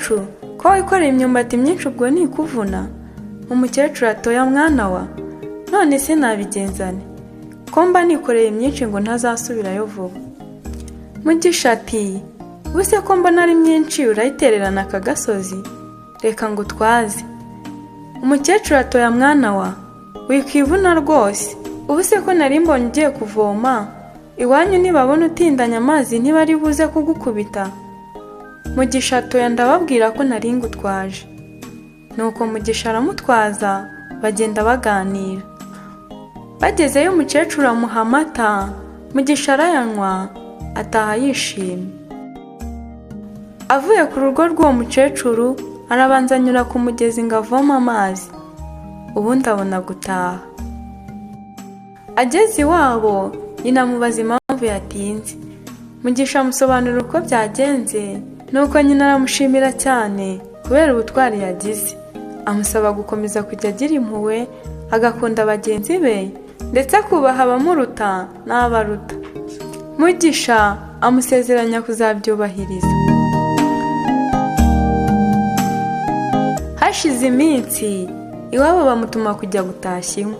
Mukecuru, ko wikoreye imyumbati myinshi ubwo ntikuvuna?" Umukecuru atoya: "Mwana wa, none se nabigenzane ko mba nikoreye myinshi ngo ntazasubirayo vuba?" Mugisha ati: "Buse ko mbona ari myinshi, urayitererana aka gasozi? Reka ngo utwaze." Umukecuru atoya: "Mwana wa, wikwivuna rwose. Ubu se ko nari mbonye ugiye kuvoma, iwanyu nibabona utindanye amazi ntibari buze kugukubita?" Mugisha atoya: "Ndababwira ko nari ngutwaje." Nuko Mugisha aramutwaza, bagenda baganira. Bagezeyo umukecuru amuha amata, Mugisha arayanywa, ataha yishimye. Avuye ku rugo rw'uwo mukecuru, arabanza anyura ku mugezi ngo avome amazi, ubundi abona gutaha. Ageze iwabo, nyina amubaza impamvu yatinze. Mugisha amusobanurira uko byagenze, nuko nyina aramushimira cyane kubera ubutwari yagize, amusaba gukomeza kujya agira impuhwe, agakunda bagenzi be, ndetse akubaha abamuruta n'abaruta. Mugisha amusezeranya kuzabyubahiriza. Hashize iminsi, iwabo bamutuma kujya gutashya inkwi.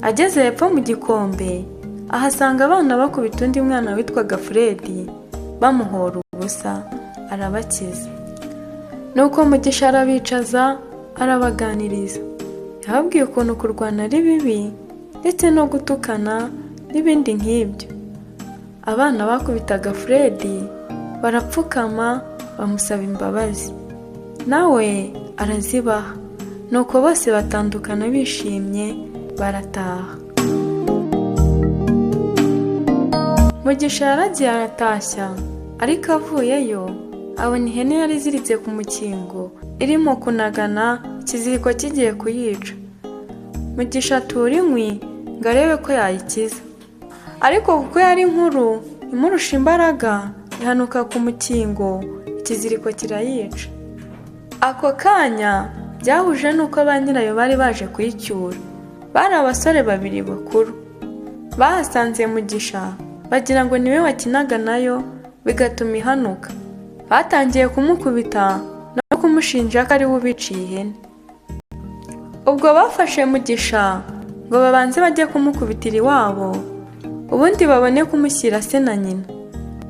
Ageze hepfo mu gikombe, ahasanga abana bakubita undi mwana witwaga Furedi bamuhora ubusa, arabakiza. Nuko Mugisha arabicaza, arabaganiriza. Yababwiye ukuntu kurwana ari bibi, ndetse no gutukana n'ibindi nk'ibyo. Abana bakubitaga Furedi barapfukama bamusaba imbabazi, nawe arazibaha. Nuko bose batandukana bishimye, barataha. Mugisha yaragiye aratashya, ariko avuyeyo abona ihene yari iziritse ku mukingo irimo kunagana, ikiziriko kigiye kuyica. Mugisha atura inkwi ngo arebe ko yayikiza, ariko kuko yari nkuru imurusha imbaraga, ihanuka ku mukingo, ikiziriko kirayica. Ako kanya byahuje n'uko ba nyirayo bari baje kuyicyura. Bari abasore babiri bakuru. Bahasanze Mugisha bagira ngo niwe wakinaga nayo bigatuma ihanuka. Batangiye kumukubita no kumushinja ko ari we ubiciye ihene. Ubwo bafashe Mugisha ngo babanze bajye kumukubitira iwabo, ubundi babone kumushyira se na nyina.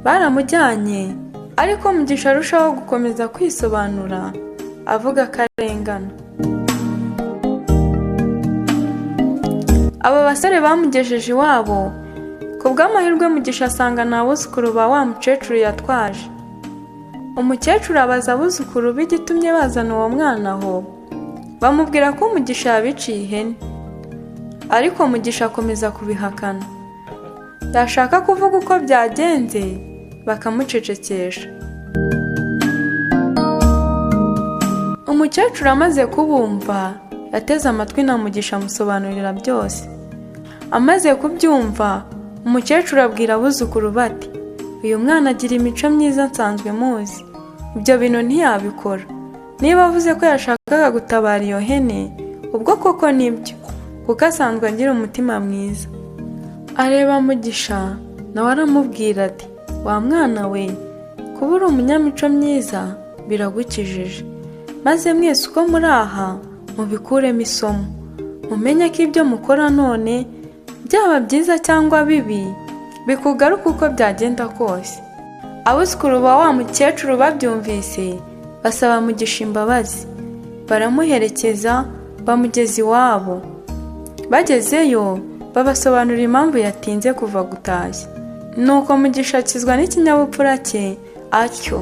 Baramujyanye, ariko Mugisha arushaho gukomeza kwisobanura avuga ko arengana. Abo basore bamugejeje iwabo, ku bw'amahirwe Mugisha asanga ni abuzukuru ba wa mukecuru yatwaje. Umukecuru abaza abuzukuru b'igitumye bazana uwo mwana aho, bamubwira ko Mugisha yabiciye ihene, ariko Mugisha akomeza kubihakana. Yashaka kuvuga uko byagenze bakamucecekesha. Umukecuru amaze kubumva yateze amatwi na Mugisha amusobanurira byose. Amaze kubyumva, umukecuru abwira abuzukuru bati: "Uyu mwana agira imico myiza, nsanzwe muzi, ibyo bintu ntiyabikora. Niba avuze ko yashakaga gutabara iyo hene, ubwo koko nibyo, kuko asanzwe agira umutima mwiza." Areba Mugisha nawe aramubwira ati: "Wa mwana we, kuba uri umunyamico myiza biragukijije. Maze mwese uko muri aha mubikuremo isomo, mumenye ko ibyo mukora none byaba byiza cyangwa bibi bikugaruka uko byagenda kose." Abuzukuru ba wa mukecuru babyumvise basaba Mugisha imbabazi, baramuherekeza bamugeza iwabo. Bagezeyo babasobanurira impamvu yatinze kuva gutashya. Nuko Mugisha akizwa n'ikinyabupfura cye atyo.